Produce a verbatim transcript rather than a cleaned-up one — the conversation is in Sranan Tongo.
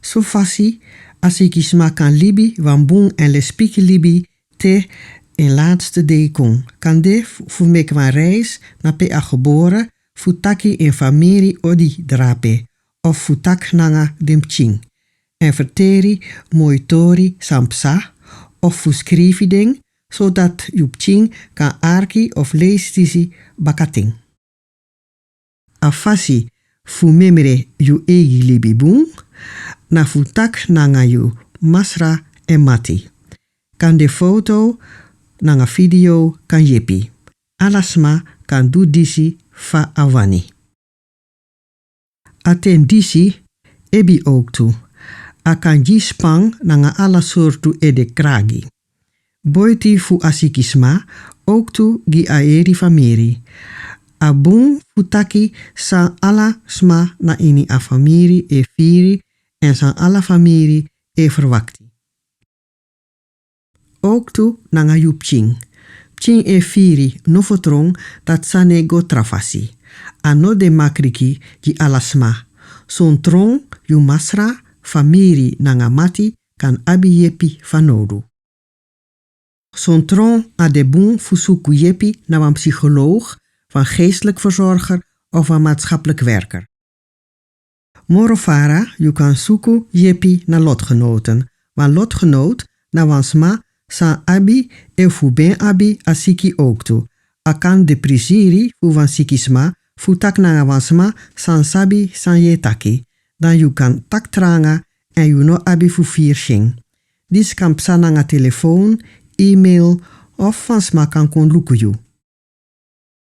So fasi a sikisma kan libi wan bun èn lespeki libi te en latste dei kon. Kande fu meki wan reis na pe a gebore, fu taki en famiri odi drape, of fu taki nanga den pikin èn ferteri moi tori san psa, of fu skrifi den, sodati yu pikin kan arki of leisi disi bakaten. A fasi fu memre yu eigi libi bun na fu taki nanga yu masra èn mati. Kande foto nanga video kan yepi. Ala sma kan du disi fa a wani. A ten disi ebi owktu. A kan gi span nanga ala sortu ede kragi. Boiti fu a sikisma, owktu gi a heri famiri. A bun fu taki san ala sma na ini a famiri e firi èn san ala famiri e ferwakti. Owktu nanga yu pikin. Pikin e firi nofo tron dati sani e go tra fasi. A no de makriki gi ala sma. Son tron yu masra, famiri nanga mati kan abi yepi fanowdu. Son tron a de bun fu suku yepi na wan psycholoog, wan geestelijk verzorger of wan maatschappelijk werker. Moro fara yu kan suku yepi na lotgenoten. Wan lotgenoot na wan sma san abi efu ben abi a siki owktu. A kan de prisiri fu wan sikisma fu taki nanga wan sma san sabi san yu e taki. Dan yu kan taki tranga èn yu no abi fu firi syen. Disi kan psa nanga telefoon, e-mail of wan sma kan kon luku yu.